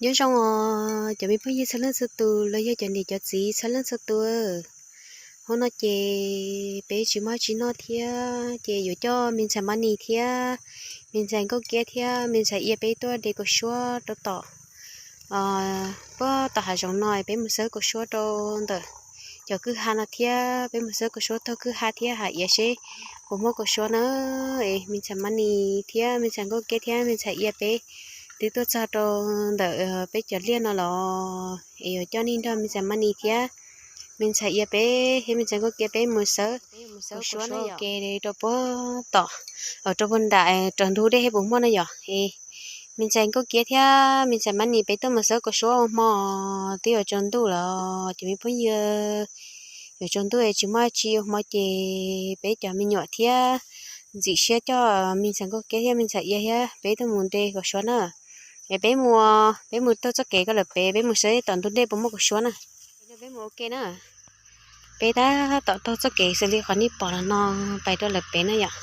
Nyob zoo os cov me phooj ywg txhua leej txhua tus los yog cov niam cov txiv txhua leej txhua tus. Hnub no ces peb tsis muaj tsis noj thiab ces yuav coj me ntxhais Mab Nis thiab me ntxhais Nkauj Kiab thiab me ntxhais Ia peb tuaj de kaus suab rau tom, puag tom hav zoov no peb mus xawb kaus suab rau ntawm cov kwj ha no thiab peb mus xawb kaus suab taug kwj ha thiab hais Ia seb puas muaj kaus suab na. Es me ntxhais Mab Nis thiab me ntxhais Nkauj Kiab thiab me ntxhais Ia peb twb tuaj txog rau ntawm peb cov liaj no los es yuav coj nej nrog me ntxhais Mab Nis thiab me ntxhais Ia peb thiab me ntxhais Nkauj Kiab peb mus xawb kaus suab ua ke rau puag tom, rau puag nram rau ntug dej seb puas muaj na yom. Es me ntxhais Nkauj Kiab thiab me ntxhais Mab Nis peb tuaj mus xawb kaus suab ua hmo twb yuav tsaus ntuj los cov me phooj ywg, yuav tsaus ntuj es tsis muaj tsis ua hmo ces peb cov me nyuam thiab ntxim siab coj me ntxhais Nkauj Kiab thiab me ntxhais Ia thiab peb tuaj mus de kaus suab na. Es peb mus, peb mus taug txoj kev ko lawm pem, peb mus saib tom ntug dej puas muaj kaus suab na. Peb mus ua ke na. Peb tab tom taug txoj kev xws li qhov nej pom los no pais rau lawm pem na yom.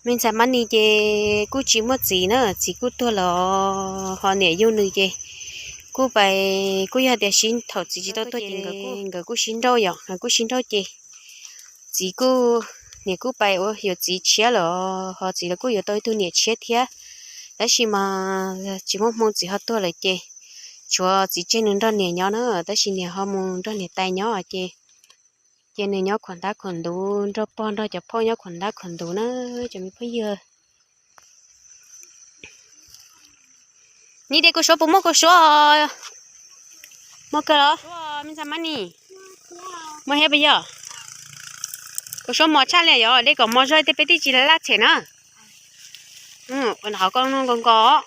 Me ntxhais Mab Nis ces kuj tsis muaj txiv na, txiv kuj tuag los ho niam yug nws ces kuj pais, kuj yog tias sib, thaum txiv tsis tau tuag ces nkawd kuj sib nrauj yom, nkawd kuj sib nrauj ces txiv kuj, niam kuj pais ua yuav txiv tshiab lawm, ho txiv los kuj yuav tau ib tug niam tshiab thiab. Tab sis mas tsis muaj hmoo txiv ho tuag lawm ces tshuav txiv tseg nws nrog niam nyob na, tab sis niam ho mus nrog niam tais nyob ces, ces nws nyob khuam ntab khuam ntuv nrog pog nrog cov phauj nyob khuam ntab khuam ntuv na cov me phooj ywg. Nej de kaus suab puas muaj kaus suab? Muaj kawg los? Me ntxhais Mab Nis, muaj thiab puas yog? Kaus suab mos tshaj li yog, de kom mos zog tej peb twb tsis laj tshem na. Ua qhov ko no nkaus nkaus.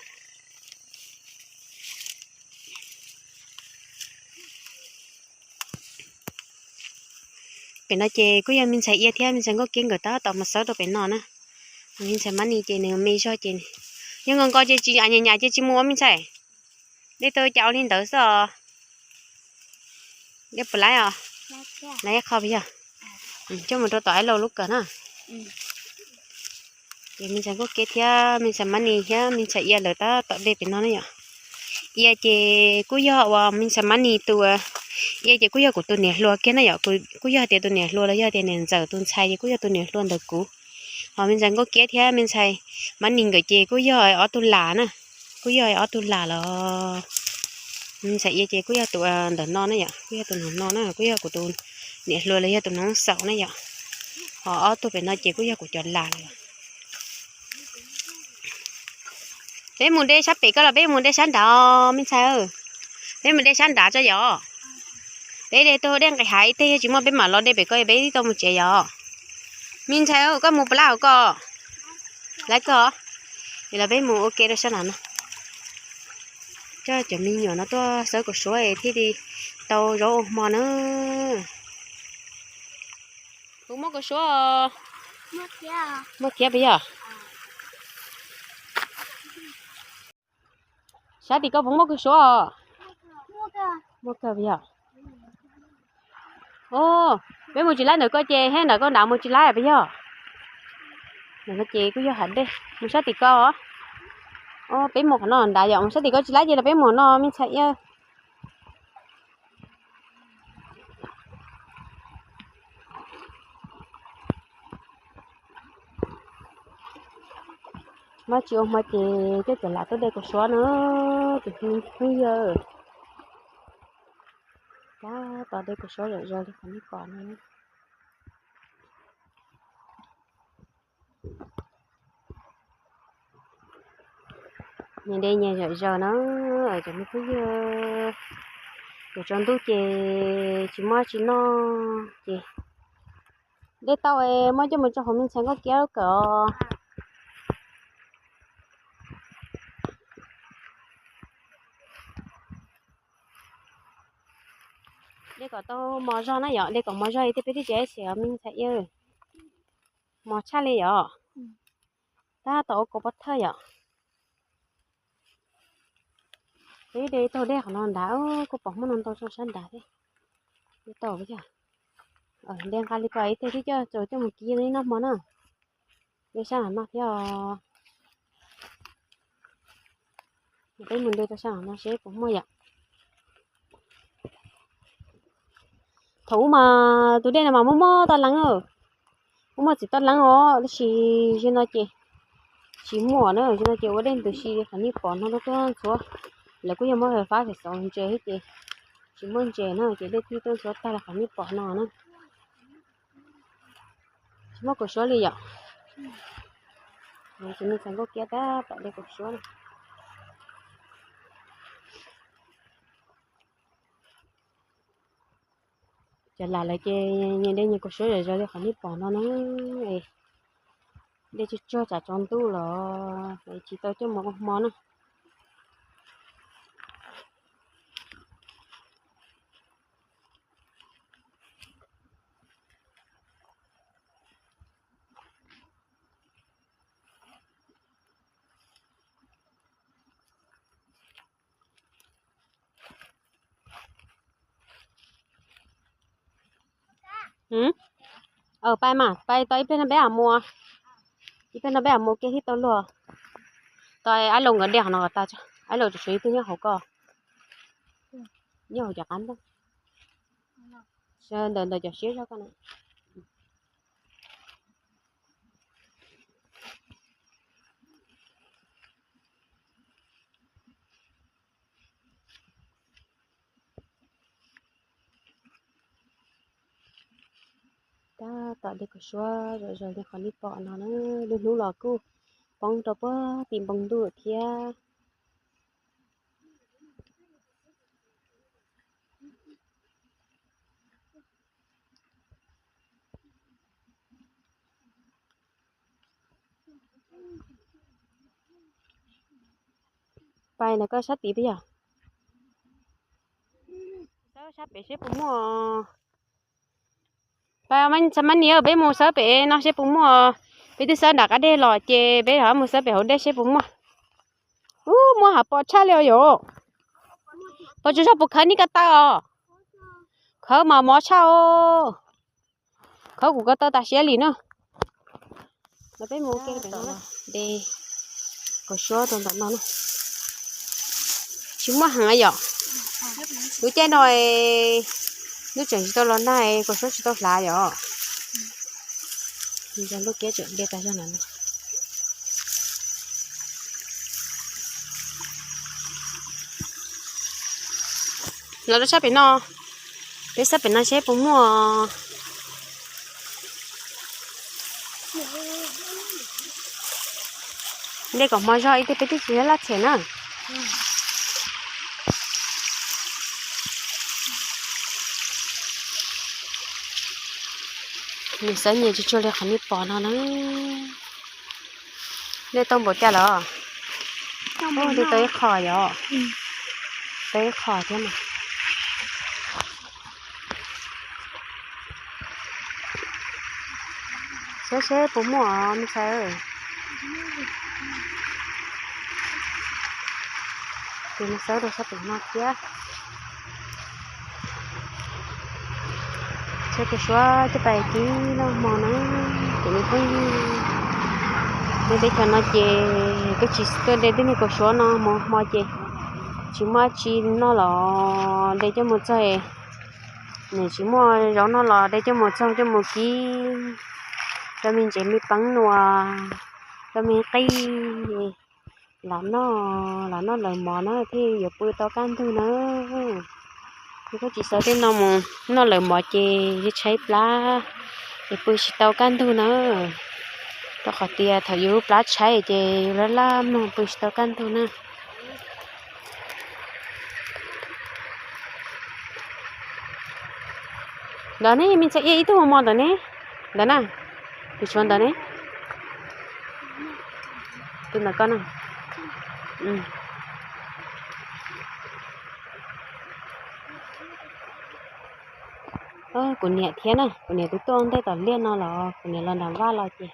Pem no ces kuj yog me ntxhais Ia thiab me ntxhais Nkauj Kiab nkawd tab tom mus xawb rau pem no na. Me ntxhais Mab Nis ces nws me zog ces, yog nkaus nkaus ces tsis nyam nyam ces tsis mus ua me ntxhais. Dej tau cas ua li ntawd xwb os. Dej puas laib os? Laib ib qho puas yog? Coj mus rau tom ib lauj lub kawm na. Ces me ntxhais Nkauj Kiab thiab me ntxhais Mab Nis thiab me ntxhais Ia lawv tab tom de pem no na yom. Ia ces kuj yog uas me ntxhais Mab Nis tus, Ia ces kuj yog kuv tus niam hluas kiag na yom, kuj yog tias tus niam hluas los yog tias niam ntxawm tus ntxhais ces kuj yog tus niam hluas ntawm kuv. Ho me ntxhais Nkauj Kiab thiab me ntxhais Mab Nis nkawd ces kuj yog ob tug lam na, kuj yog ob tug lam los. Me ntxhais Ia ces kuj yog tus ntawm no na yom, kuj yog tus no no na, kuj yog kuv tus niam hluas los yog tus noob xaum na yom. Ho ob tug pem no ces kuj yog kuv cov lam los. Peb mus de sab pem ko los peb mus de sab nrad, me ntxhais? Peb mus de sab nrad tso yom. Peb de tug dej nqis hav ib teg, yog tsis muaj peb mam los de pem ko, peb tib tau mus tsev yom. Me ntxhais, koj mus puas lab hauv ko? Lab koj. Es los peb mus ua ke rau sab nrad no. Coj cov me nyuam no tuaj xawb kaus suab thiaj li tau zaub ua hmo na. Puas muaj kaus suab? Muaj thiab puas yog? Sab tim ko puas muaj kaus suab? Muaj kawg puas yog? Peb mus tsis laib ntawm ko ces, he ntawm ko nrad mus tsis laib puas yog? Ntawm ko ces kuj yog hav dej, mus sab tim ko. Peb mus qhov no nrad yom, mus sab tim ko tsis laib ces los peb mus no me ntxhais Ia. Muaj tsis ua hmo ces coj cov lam tuaj de kaus suab na, tus phooj ywg. Tab tom de kaus suab zom zaws li qhov nej pom no. Nyias de nyias zom zaws na, cov me phooj ywg. Yuav tsaus ntuj ces tsis muaj tsis noj ces dej tau es muab coj mus rau hauv me ntxhais Nkauj Kiab lub kawm os. De kom tau mos zog na yom, de kom mos zog thiaj peb thiaj tsis ib xiam me ntxhais Ia. Mos tshaj li yom. Tab tom ua kaus pov thawj yom. Peb de taug dej qhov no nrad, kuj pom hmoob no ntau tso sab nrad thiab. De tau puas yog? De nqa li ko ib teg thiab coj, coj mus kib li noj hmo na. Dej sab no thiab os. Peb mus de rau sab no seb puas muaj yom. Thaum ub mas tus dej no mas muaj muaj toj leeb, muaj muaj txiv toj leeb os, tab sis zaum no ces tsis muaj na, zaum no ces ua dej ntws si qhov nej pom no tuaj ntxhuav. Lawv kuj yog muab fab fab xov ntses thiab ces tsis muaj ntses na ces dej twb tuaj ntxhuav tag li qhov nej pom no na. Tsis muaj kaus suab li yom. Ces nej txhais nkauj kiab tab tom de kaus suab na. Cov lam lawv ces nyias de nyias kaus suab zom zaws li qhov nej pom no na. Dej tsuag tsuag tsam tsaus ntuj los tsis tau coj mus ua hmo na. Pais mas pais tau ib pliag no peb mam mus, ib pliag no peb mam mus kiag thiab tau luag. Tau ab laus nkawd de qhov no kom tas, ab laus tseem tshuav ib tug nyob hauv ko, nyob hauv cov qab ntuj, ntawm ntawm cov siab zog ko na. Tab tom de kaus suab zom zaws li qhov nej pom no na, lub hnub los kuj poob rau puag tim npoo ntuj thiab. Pais ntawm koj sab tid peb yog, sab pem seb puas muaj. Pais, mab niam, peb mus xawb pem no seb puas muaj. Peb twb xawb nram qab deg los ces peb mus xawb pem hauv dej seb puas muaj. Ub, muaj hav pos tshaj li os yom. Pos tsuas zog puas khawb nej ko taw os. Khawb mas mov tshaj os. Khawb kuv ko taw tas siab li na. Los peb mus ua ke pem no, de kaus suab rau ntawm no na. Tsis muaj heev yom. Lub caij no lub tseem tsis tau los nag, kaus suab tsis tau hlav yom. Lub kiab tseem de tas zog na. Los rau sab pem no, peb xawb pem no seb puas muaj. Dej kom hmo zog ib tiag peb twb tsis laj txhem na. Nws xawb nyias tsuag tsuag li qhov nej pom no na. Dej tau npaum cas los? Dej tau ib qho yom. Tau ib qho thiab mas. Saib seb puas muaj me ntxhais. Ces nws xawb rau sab pem no thiab. Sawv kaus suab coj pais kib noj hmo na, ces nws pheej, nws teb chaws no ces koj tsis tuaj de tej niag kaus suab no mus hmo ces tsis muaj tsi noj los de coj mus txog, nws tsis muaj zaub noj los de coj mus txog coj mus kib rau me ntsev me peeb nua, rau me qij, lam noj, lam noj lawv mov na thiaj yuav pw tau kaj ntug na. Yog koj tsis xawb tej no mus noj lawv mov ces yuav tshaib plab, ces pw tsis tau kaj ntug na. Rau qhov tias thaum yus lub plab tshaib ces yus laj laj mloog pw tsis tau kaj ntug na. Ntawd ne, me ntxhais, ib tug mos mos ntawd ne, ntawd na, tus tshuav ntawd ne, tus ntawd koj na. Kuv niam thiab na, kuv niam twb tuaj ntej tom liaj no los kuv niam los nram vaj los ces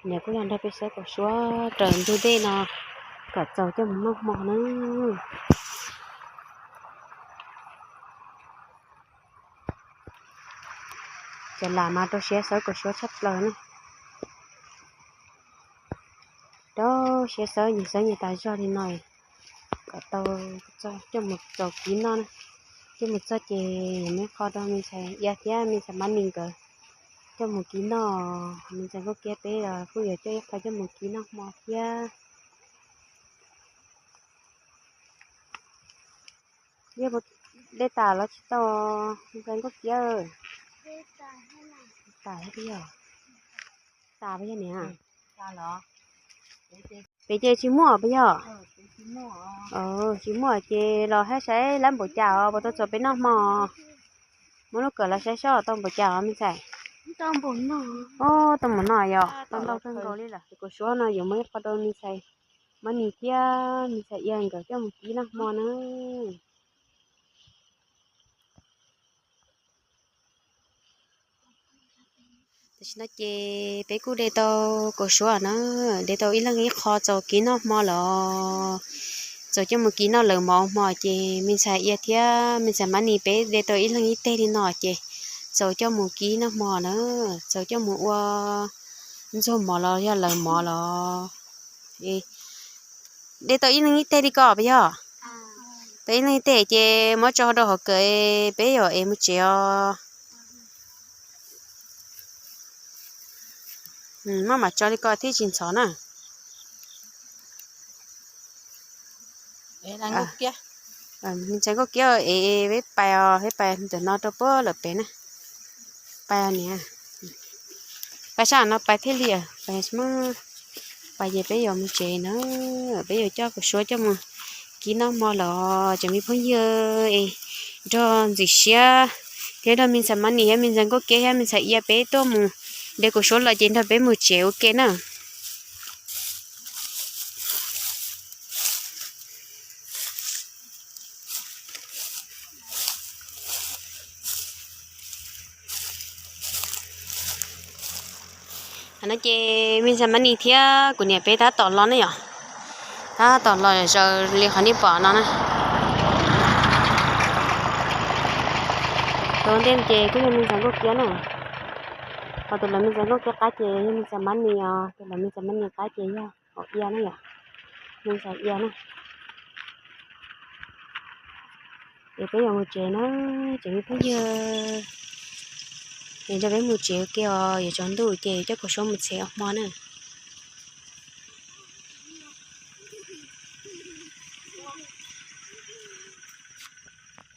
kuv niam kuj los nrog peb xawb kaus suab raws ntug dej no kom txaus coj mus noj hmo na. Cov lam mas rau siab xawb kaus suab tshaj plaws na. Cov siab xawb nyias xawb nyias tas zog li no, kom tau coj mus txaus kiv noj na. Coj mus txog ces muab qho rau me ntxhais Ia thiab me ntxhais Mab Nis nkawd coj mus kiv noj. Me ntxhais Nkauj Kiab peb los kuj yuav coj ib qho coj mus kiv noj hmo thiab. Dej tas los tsis tau, me ntxhais Nkauj Kiab? Tas thiab yog, tas thiab niam. Pem ces tsis muaj puas yog? Tsis muaj ces los saib saib lab npaum cas os, puas tau txaus peb noj hmo. Muab lub kawm los saib saib tau npaum cas os me ntxhais. Tau npaum no yog tau ntau kawg nkaus li lawm. Kuv suav no yuav muab ib qho rau me ntxhais Mab Nis thiab me ntxhais Ia nkawd coj mus kib noj hmo na. Tam sim no ces peb kuj de tau kaus suav na, de tau ib leeg ib qho txaus kib noj hmo los txaus coj mus kib noj lawv mov hmo ces me ntxhais Ia thiab me ntxhais Mab Nis peb de tau ib leeg ib teg li no ces txaus coj mus kib noj hmo na, txaus coj mus ua ntxuag mov los yog lawv mov los. De tau ib leeg ib teg li ko puas yog? Tau ib leeg ib teg ces muab tso rau hauv kawm peb yuav ev mus tsev os. Maj mam tso li ko thiaj tsis ntxhov na. Me ntxhais Nkauj Kiab, ev peb pais os, peb pais ntawm no rau puag lawm pem na. Pais niam, pais sab no pais thiaj li, pais, pais ces peb yuav mus tsev na, peb yuav coj kaus suav coj mus kib noj hmo los tsoom me phooj ywg es nrog ntxim siab thiab nrog me ntxhais Mab Nis thiab me ntxhais Nkauj Kiab thiab me ntxhais Ia peb tuaj mus de kaus suav los ces nrog peb mus tsev ua ke na. No ces me ntxhais Mab Nis thiab kuv niam peb tab tom los ne yom, tab tom los zaws li qhov nej pom no na. Tus ntej ces kuj yog me ntxhais Nkauj Kiab na, ho tus lawv me ntxhais Nkauj Kiab qab ces yog me ntxhais Mab Nis os, tus lawv me ntxhais Mab Nis qab ces yog hauv Ia na yom, me ntxhais Ia na. Es peb yuav mus tsev na, tsev me phooj ywg, es nrog peb mus tsev ua ke os, yuav tsaus ntuj ces coj kaus suav mus tsev ua hmo na.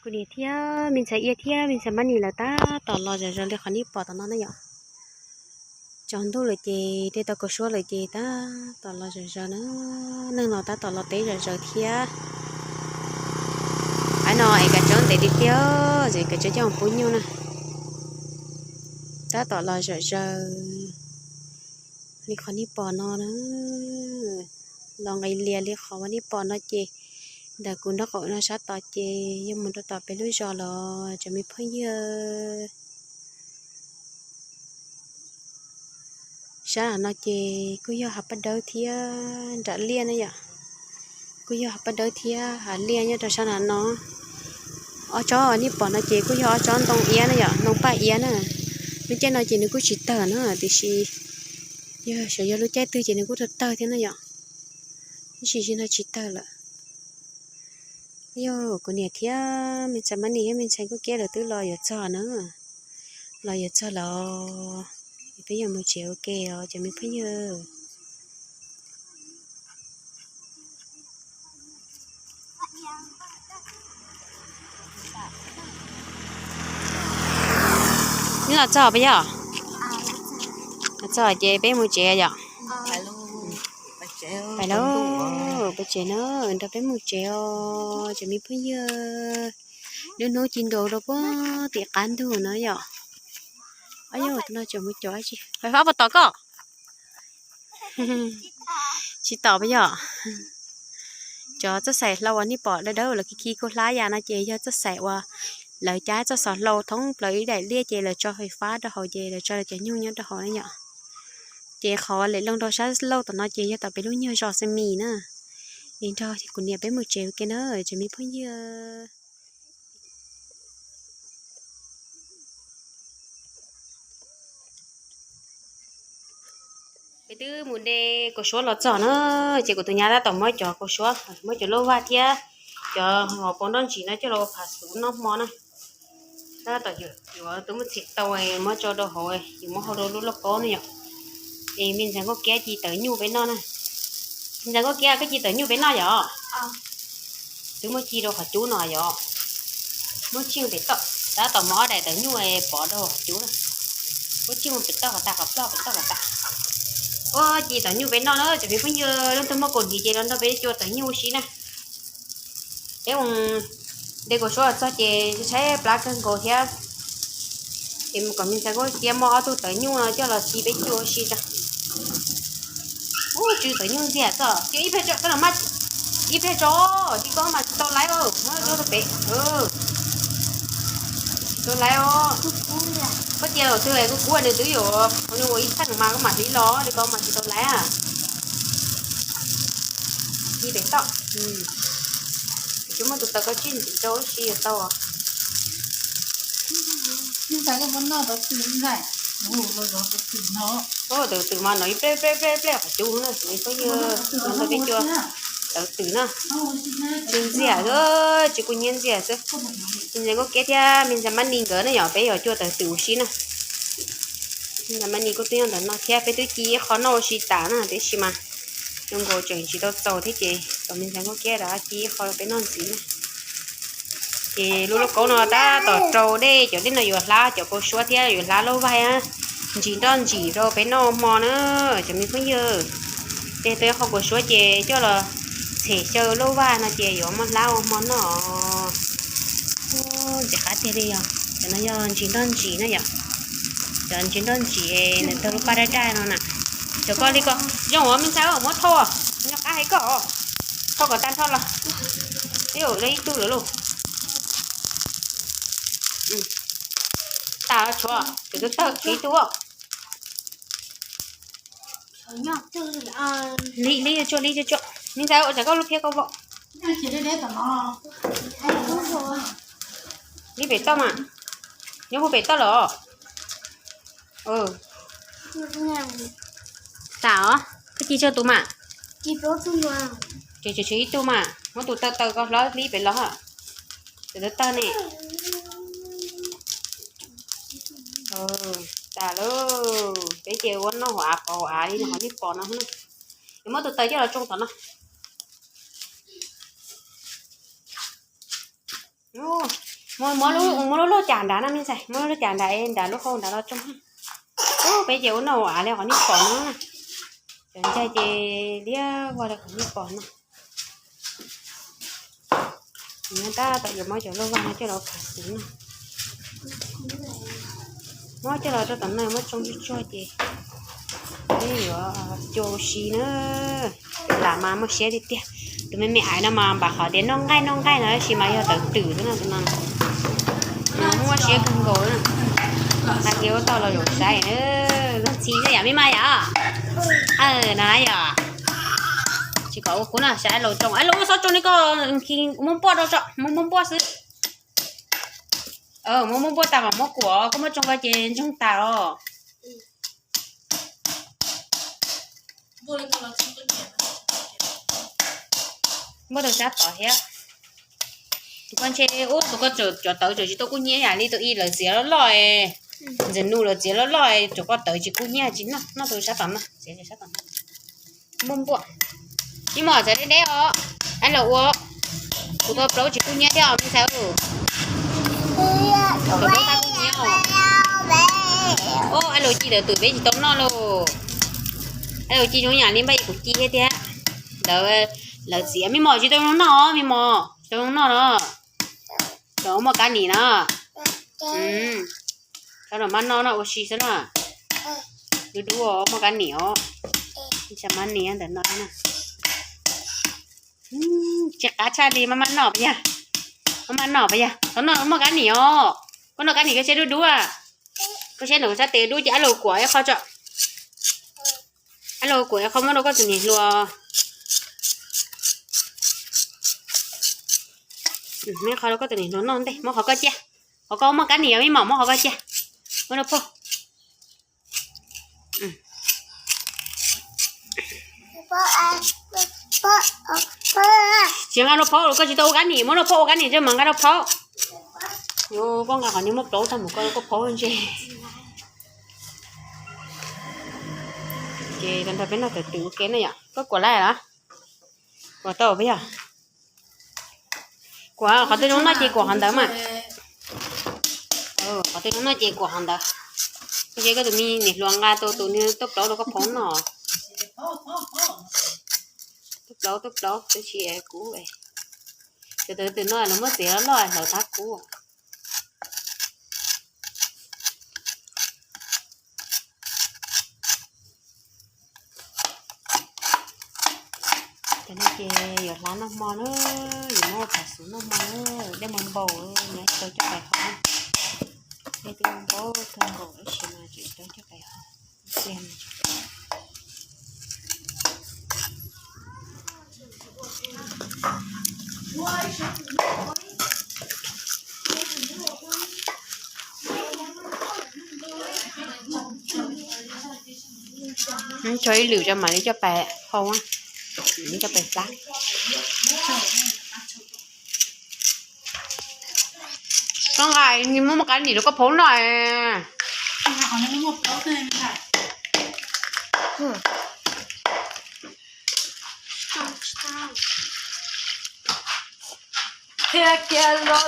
Kuv niam thiab me ntxhais Ia thiab me ntxhais Mab Nis lawv tab tom los zaws zaws li qhov nej pom tom no na yom. Tsaus ntuj lawm ces de tau kaus suav lawm ces tab tom los zaws zaws na, neeg los tab tom los teb zaws zaws thiab. Aib no es kav tsawb ntev tiag tiag, es kav tsawb coj mus pub nyuj na. Tab tom los zaws zaws li qhov nej pom no na, los nqis lias li qhov uas nej pom no ces ntawm kuv nraub qaum no sab tod ces yog mus rau tom peb lub zos los tsoom me phooj ywg. Sab no ces kuj yog hav paj dawb thiab nram liaj na yom. Kuj yog hav paj dawb thiab hav liaj nyob rau sab no. Ob tsob nej pom no ces kuj yog ob tsob ntoo iab na yom, ntoo paj iab na. Lub caij no ces nws kuj tsis tawg na, tiam sis yog xyov yog lub caij twg ces nws kuj tawg tawg thiab na yom. Tab sis zaum no tsis tawg lawm. Yog kuv niam thiab me ntxhais Mab Nis thiab me ntxhais Nkauj Kiab lawv twb los yuav txog na, los yuav txog lawm, peb yuav mus tsev ua ke os cov me phooj ywg. Neb los txog puas yog? Los txog ces peb mus tsev yom. Pais lauj, peb tsev na, nrog peb mus tsev os cov me phooj ywg. Lub hnub ci nkaus rau puag tim qab ntug no yom. Ab yog tus no tseem mus caum dab tsi, fais fab puas tom koj? Tsis tom puas yog? Cov txoj xaim hlau uas nej pom dawb dawb los khi khi kuj hlab yam no ces yog txoj xaim uas lawv cab txoj xov hlau thoob plaws ib daim liaj ces lawv tso fais fab rau hauv ces lawv tso lawv cov nyuj nyob rau hauv na yom. Ces qhov lem loo rau sab laug tom no ces yog tom peb lub nyuag zos Xeem Mis na. Es nrog kuv niam peb mus tsev ua ke na tsoom me phooj ywg. Twb mus de kaus suab los txog na, ces kuv tus nyab tab tom muab cov kaus suab, muab cov lauj vag thiab cov hauv paus nroj ntsim no coj los ua pham xuv noj hmo na. Tab tom yuav twb muab txhem tau, muab tso rau hauv, yuav muab hau rau lub lauj kaub na yom. Es me ntxhais Nkauj Kiab ci tawv nyuj peb noj na. Me ntxhais Nkauj Kiab, koj ci tawv nyuj peb noj yom? Twb muab ci rau qhov cub no yom. Muab tsij pem toj, tab tom muab ob daim tawv nyuj pov rau qhov cub na. Muab tsij mus pem toj kom tas, qhov ploj pem toj kom tas. Ua ci tawv nyuj peb noj na, cov me phooj ywg, leej twg muaj kaus hniav ces los nrog peb cua tawv nyuj ua si na. Peb mus de kaus suab txog ces tshaib plab kawg nkaus thiab. Es kom me ntxhais Nkauj Kiab muab ob tug tawv nyuj no coj los ci peb cua ua si tso. Ub, tsw tawv nyuj ntxiag txog, cia ib pliag tso, ib pliag tso, li koj mas tsis tau laiv, muab rau pem. Tsis tau laiv os. Koj cia los twg kuv kuv nws twb yuav, nws ua ib txheej mas koj mam li los, li koj mas tsis tau laiv. Ci pem toj. Kuv muab tus taws koj tsij ntxiv rau ib si yuav tau. Tawv twm mas no ib pliag pliag pliag pliag qhov cub na, peb cua tawv twm na. Tsw ntxiag xwb, tsw kub hnyiab ntxiag xwb. Me ntxhais Nkauj Kiab thiab me ntxhais Mab Nis nkawd na yom, peb yuav cua tawv twm ua si na. Me ntxhais Mab Nis kuj twb nyob ntawm no thiab, peb twb ci ib qho noj ua si tas na, tiam sis mas zoo nkaus tseem tsis tau txaus thiab ces kom me ntxhais Nkauj Kiab rov ci ib qho rau peb noj ntxiv na. Ces lub lauj kaub no tab tom rau dej, cov dej no yuav hlab cov kaus suab thiab yuav hlab lauj vag, ntsis nroj ntsim rau peb noj hmo na, cov me phooj ywg. Tej tau ib qho kaus suab ces coj los txhem xyaw lauj vag no ces yuav muaj hlab ua hmo noj. Ntxim qab tiag li yog, cov no yog ntsis nroj ntsim na yom. Cov ntsis nroj ntsim nws tawg lub paj daj daj no na. Cov ko li ko zoo os me ntxhais, muab thauj, nyob qab hais koj, thauj kom tag nrho los. Ib tug lawm lauj. Tas los tshuav, tshuav tawg tshuav ib tug. Li li tsuag li tsuag, me ntxhais ua tsam koj lub phiab koj vom. Li pem toj mas, nyob puag pem toj los. Tas os, koj ci tsawg tus mas? Ces tshuav ib tug mas, muab tus tawg tawg koj hlob li pem los. Tus tawg tawg ne. Tas lauj, peb ces ua noj hauv av pov hauv av li no, qhov nej pom no na. Yuav muab tus taws coj los tsoo tom no. Muab lub, muab lub lauj cas nrad na me ntxhais, muab lub lauj cas nrad, nrad lub hau nrad los tsoo. Ub, peb ces ua noj hauv av li qhov nej pom no na. Cov ncaig ces liab vog li qhov nej pom no. Nyob tab tom yuav muab cov lauj vag no coj los pham xwv no. Muab coj los rau tom no muab tsoo tsuag tsuag ces peb yuav cua ua si na. Lam mas muaj siab tiag tiag. Tus me me aiv no mas npam qhov tias noj nqaij noj nqaij no tab sis mas yog tawv twm xwb no tus no. Muaj siab kawg nkaus na. Tag kis ua tau los zaum saib na. Ntxhi xwb yam me mas yom. No na yom. Tsis kom ua kuv no, saib laus tsoo, laus muab xob tsoo li ko, muab npuaj rau tso, muab muab npuaj xwb. Muab muab npuaj tas mas muab kuam, koj muab tsoo ko ces ntsoog tas os. Npuaj rau sab tod thiab. Tus ko ntshe ub, tus ko cov tawv tseem tsis tau kub hnyiab yam li tus i lawv txiav loj loj, ntxim nus lawv txiav loj loj, tus ko tawv tsis kub hnyiab tsis noj, noj tus sab tom no. Muab npuaj. Ib mos txawv deb deb os, ab los ua. Tus ko plaub tsis kub hnyiab thiab os me ntxhais. Tus plaub tab kub hnyiab os. Ab los ci tawv twm peb tsis tau noj lauj. Ab los ci zoo yam li npaj kuv ci thiab tiag. Ntawd lawv txiav me mos tsis tau zoo noj os, me mos tsis tau zoo noj no. Cov muaj kab nim no. Cov no maj noj no ua si xwb na. Dub dub muaj kab nim os. Tsis maj nim ntawm no na. Tsis qab tshaj li maj maj noj pas yog. Maj maj noj pas yog, koj noj muaj kab nim os. Koj noj kab nim koj seb dub dub. Koj seb ntawm kuv sab tes dub ces ab los kuam ib qho tso. Ab los kuam ib qho muab rau koj tus niam hluas. Muab qho rau koj tus niam hluas noj ntej, muab qhov koj cia. Qhov koj muaj kab nim me mos, muab qhov koj cia. Muab rau pog. Tsis nqa rau phauj, koj tsis tau ua kab nim, muab rau phauj ua kab nim, muab nqa rau phauj. Koj nqa qhov niag muaj plaub tag mus koj rau koj phauj ntse. Ces tag nrho peb noj tawm twm ua ke na yom. Koj kuam lawm los? Kuam tau peb yog. Kuam qhov twg zoo noj ces kuam qhov ntawd mas. Qhov twg zoo noj ces kuam qhov ntawd. Ces koj tus me niam hluas nqa tau tus niag tuaj plaub rau koj phauj noj. Tuaj plaub, tuaj plaub, tab sis kuv, tus twg twm no lawv muab txiav loj loj hlawv thab kub. Cov no ces yuav hlab noj hmo na, yuav muab ua phav xuv noj hmo na, dej muag npaum, nyob tsis tau coj pais haus. Dej twb muag npaum kawg nkaus tab sis mas tseem tsis tau coj pais haus. Tso ib lwm rau mam li coj pais hau, mam li coj pais hlab. Koj nqa, muab muab kab nim rau koj phauj noj. Thiab kiag los.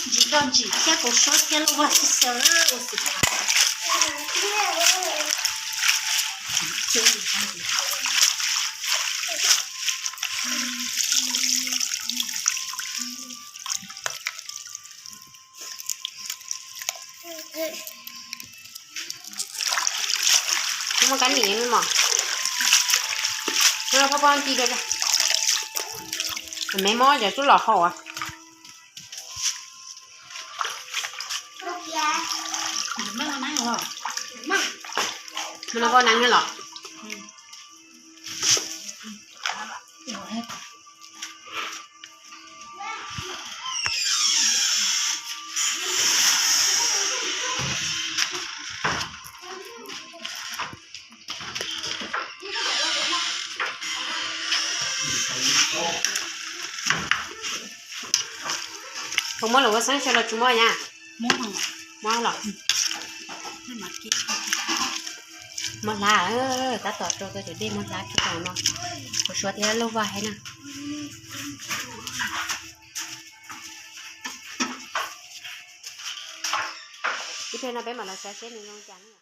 Ntsis doj ntsis thiab kuv suab thiab lauj vaj xwb xwb ua xwb. Muaj kab nim me mos, phob phob ci rau, me mob cov tsuj lom haus. Mus no koj neeb los. Puas muab lus ua xeeb xyaw los tsis muab na? Muab los. Muab hlab, tab tom rau tau cov dej muab hlab kiag no. Kuv suav thiab lauj vaj thiab na. Ib pliag no peb mam los saib seb nws zoo li cas na.